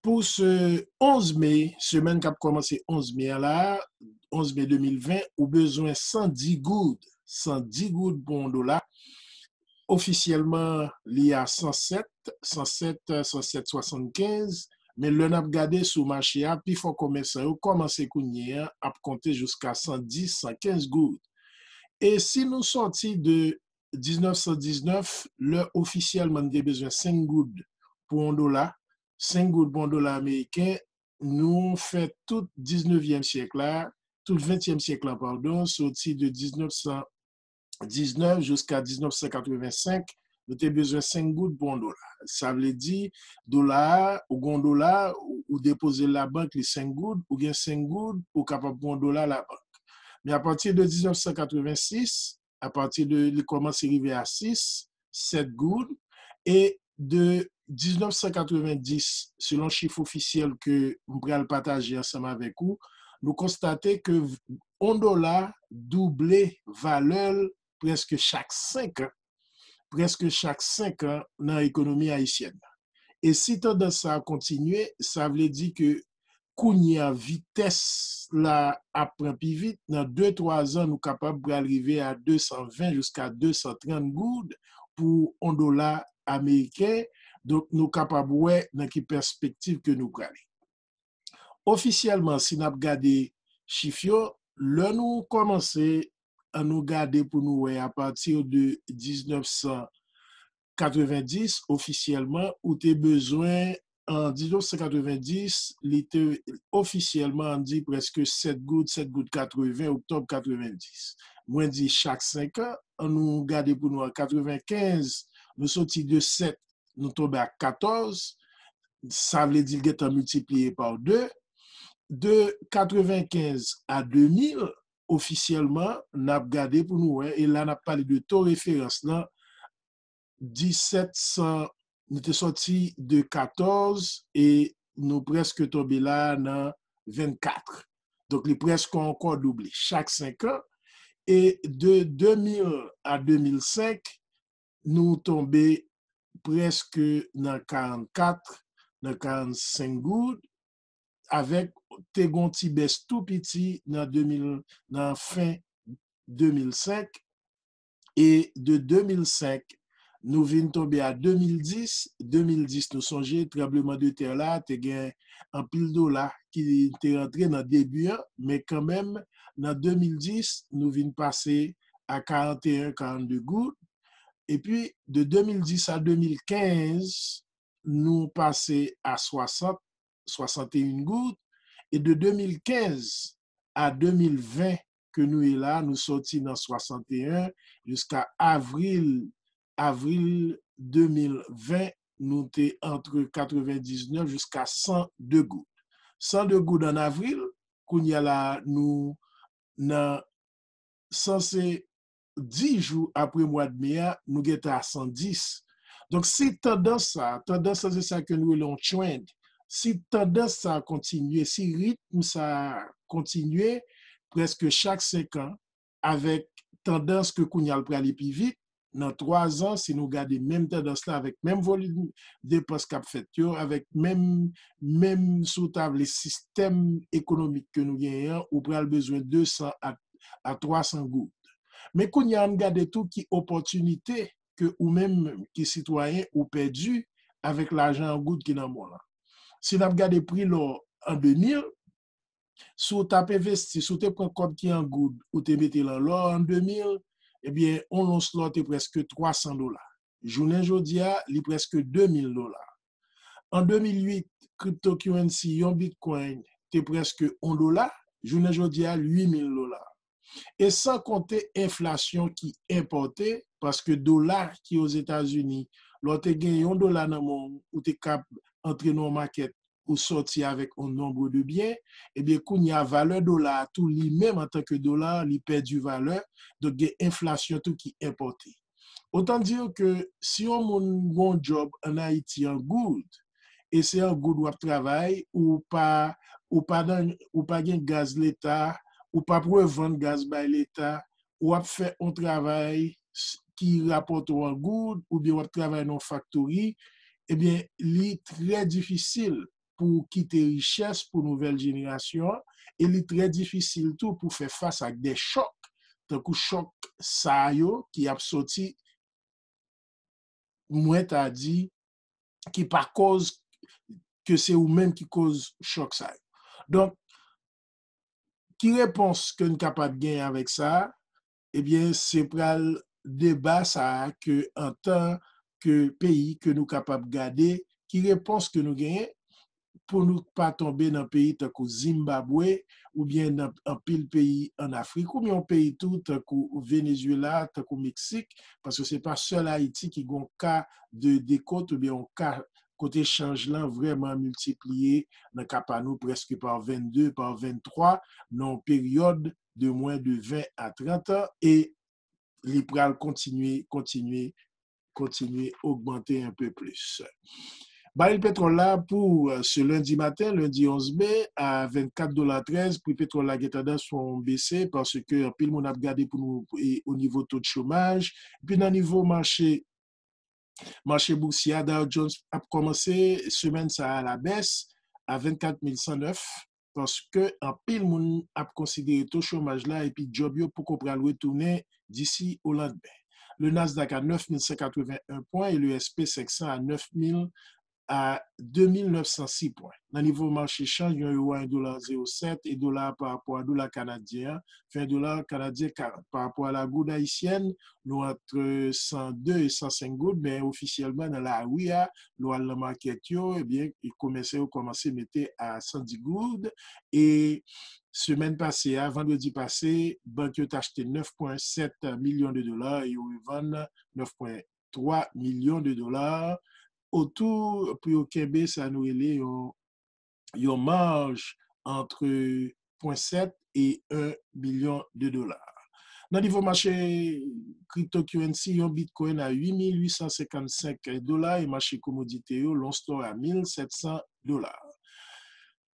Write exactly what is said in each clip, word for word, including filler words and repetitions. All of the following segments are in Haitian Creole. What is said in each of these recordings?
Pou se onz me, semèn k ap kòmanse onz me a la, onz me de mil ven, ou bezwen san di goud. San di goud pou yon dola. Ofisyèlman, li a san sèt, san sèt, san sèt swasannkenz, men lè n ap gade sou mache a, pifò komèsan yo kòmanse kounye a ap konte jiska san dis, san kenz goud. E si nou sòti de diznèf san diznèf, lè ofisyèlman n te bezwen senk goud pou yon dola, senk goud pou yon dola ameriken, nou fè tout diznevyèm syèk la, tout ventyèm syèk la, padon, soti de diznèf san diznèf jiska diznèf san katrevensenk, nou te bezwen senk goud pou yon dola. Sa vle di, dola a, ou gen yon dola, ou, ou depoze l labank, li senk goud, ou gen senk goud, ou kapab pran yon dola labank. Men apati de diznèf san katrevensis, apati de, li kòmanse rive a sis, sèt goud, e de diznèf san katrevendis, selon chif ofisyèl ke m pral pataje ansanm avèk ou, nou konstate ke yon dola double valè l prèske chak senk an, prèske chak senk an nan ekonomi ayisyèn nan. E si tandans sa a kontinye, sa vle di ke kounye a vitès la ap pran pi vit, nan de twa zan nou kapab pral rive a de san ven jiska de san trant goud pou yon dola ameriken. Donk nou kapab wè nan ki pèspektiv ke nou prale. Ofisyèlman, si n ap gade chif yo, lè nou kòmanse, an nou gade pou nou wè apati de diznèf san katrevendis, ofisyèlman, ou te bezwen, an diznèf san katrevendis, li te ofisyèlman, ann di, prèske sèt goud, sèt goud katreven, oktòb katrevendis. Mwen di chak senk an, an nou gade pou nou an katrevenkenz, nou soti de sèt, nou tonbe a katòz, sa vle di l gentan miltipliye pa de. De katrevenkenz a de mil, ofisyèlman, n ap gade pou nou wè, e la n ap pale de to referans lan, disèt san, nou te sòti de katòz e nou prèske tonbe la nan vennkat. Donk, li prèske ankò double chak senk an. E de de mil a de mil senk, nou tonbe prèske nan karannkat, nan karannsenk goud, avèk te gon ti bès tou piti nan de mil, nan fen de mil senk, e de de mil senk, nou vin tonbe a de mil dis. De mil dis, nou sonje, tranbleman de tè la, te gen anpil dola ki te rantre nan debi an, men kanmenm, nan de mil dis, nou vin pase a karanteyen, karannde goud. Epi, de de mil dis a de mil kenz, nou pase a swasant, swasanteyen goud. E de de mil kenz a de mil ven ke nou ye la, nou sòti nan swasanteyen jiska avril, avril de mil ven, nou te antre katrevendiznèf jiska san de goud. San de goud an avril, kounye a la, nou nan sanse dis jou apre mwa de me a, nou gentan a san dis. Donk, si tandans sa, tandans sa se sa ke nou rele yon trend, si tandans sa kontinye, si ritm sa kontinye, prèske chak senk an, avèk tandans ke kounye a l prale pi vit, nan twa zan, si nou gade menm tandans la, avèk menm volim depans k ap fèt yo, avèk menm, menm, si w ta vle, sistèm ekonomik ke nou genyen an, ou pral bezwen de san a, a twa san goud. Men kounye a, ann gade tou ki opòtinite ke ou menm, ki sitwayen, ou pèdi avèk lajan an goud ki nan men w lan. Si n ap gade pri lò an de mil, si w t ap envesti, si w te pran kòb ki an goud, ou te mete l an lò an de mil, ebyen, yon lons lò te prèske twa san dola. Jounen jodi a, li prèske de mil dola. An de mil uit, cryptocurrency, yon Bitcoin, te prèske yon dola. Jounen jodi a, l uit mil dola. E san konte enflasyon ki enpòte, paske dola ki Ozetazini, lè w te gen yon dola nan men w, ou te kab antre nan yon makèt, ou sòti avèk yon nonb de byen, ebyen, kounye a, valè dola a tou, li menm, antanke dola, li pèdi valè, donk gen enflasyon tou ki enpòte. Otan di ke si yon moun gen yon djòb ann Ayiti an goud, e se an goud w ap travay, ou pa, ou pa nan, ou pa gen gaz leta, ou p ap revann gaz bay leta, w ap fè yon travay s-, ki rapòte w an goud, oubyen w ap travay nan yon faktori, ebyen, li trè difisil pou kite richès pou nouvèl jenerasyon an, e li trè difisil tou pou fè fas ak de chòk, tankou chòk sa yo ki ap soti, mwen ta di, ki pa koz ke se ou menm ki koz chòk sa yo. Donk, ki repons ke n kapab genyen avèk sa? Ebyen, se pral deba sa a ke antan ke peyi ke nou kapab gade, ki repons ke nou genyen pou nou pa tonbe nan peyi tankou Zimbabwe oubyen nan anpil peyi ann Afrik oubyen yon peyi tou tankou Venezuela, tankou Meksik, paske se pa sèl Ayiti ki gon ka de dekote oubyen yon ka kote chanj lan vrèman miltipliye nan ka pa nou prèske pa vennde, pa venntwa, nan yon peryòd de mwen de ven a trant an, e li pral kontinye, kontinye, kontinye ogmante un peu plus. Baril petwòl la pou se lendi maten, lendi onz me, a vennkat dola trèz, pri petwòl la gen tandans fè yon bese paske anpil moun ap gade pou nou o nivo to de chomaj. Epi nan nivo mache, mache bousyè a, Dow Jones ap kòmanse semèn sa a alabès a vennkat mil san nèf, paske anpil moun ap konsidere to chomaj la epi djòb yo poko pral retounen disi o landmen. Le Nasdaq a nèf mil san katreven en pwen e le S P senk san a nèf mil a de mil nèf san sis pwen. Nan nivo mache chanj, yon ewo a en dola zewo sèt e dola a pa rapò a dola kanadyen an, ven dola kanadyen karant. Pa rapò a lagoud ayisyèn, nou ant san de e san senk goud, men ofisyèlman nan lari a, lè w al nan makèt yo, ebyen, komèsè yo kòmanse mete a san dis goud. E semèn pase a, vandredi pase, bank yo t achte nèf pwen sèt milyon de dola e yo revann nèf pwen twa milyon de dola. Otou pou yo kenbe sa nou rele yon, yon maj ant pwen sèt e en milyon de dola. Nan nivo mache cryptocurrency, yon Bitcoin a uit mil uit san senkannsenk dola e mache komodite yo, Lone Star a mil sèt san dola.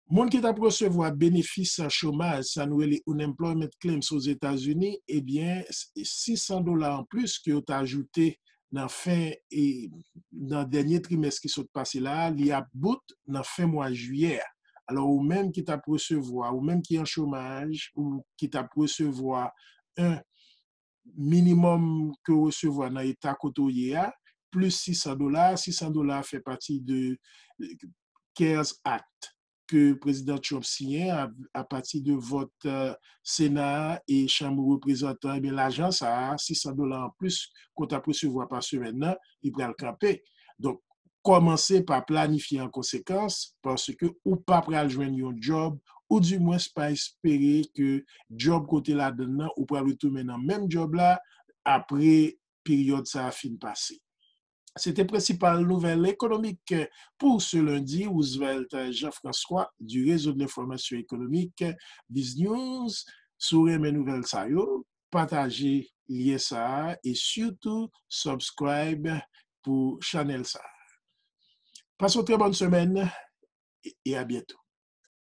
Moun ki t ap resevwa benefis chomaj, sa nou rele unemployment claims Ozetazini, ebyen, sis san dola anplis ke yo t ajoute nan fen, e, nan dènye trimès ki sot pase la a, li ap bout nan fen mwa jiyè a. Alò, ou menm ki t ap resevwa, ou menm ki an chomaj, ou ki t ap resevwa en minimòm ke w resevwa nan eta kote w ye a, plis sis san dola, sis san dola fè pati de, eh, CARES Act ke Prezidan Trump siyen a, apati de vòt, eh, Sena a e Chanm Reprezantan, ebyen, lajan sa a, sis san dola anplis ke w t ap resevwa pa semèn nan, li pral kanpe. Donk, kòmanse pa planifye an konsekans, paske ou pa pral jwenn yon djòb, oudimwens pa espere ke djòb kote ladann nan, ou pral retounen nan menm djòb la apre peryòd sa a fin pase. Se te prensipal nouvèl ekonomik pou se lendi. Roosevelt Jean-François du Réseau de l'Information Économique, Biz News. Si w renmen nouvèl sa yo, pataje lyen sa a e sitou subscribe pou chanèl sa a. Pase yon trè bòn semèn e, e a byento.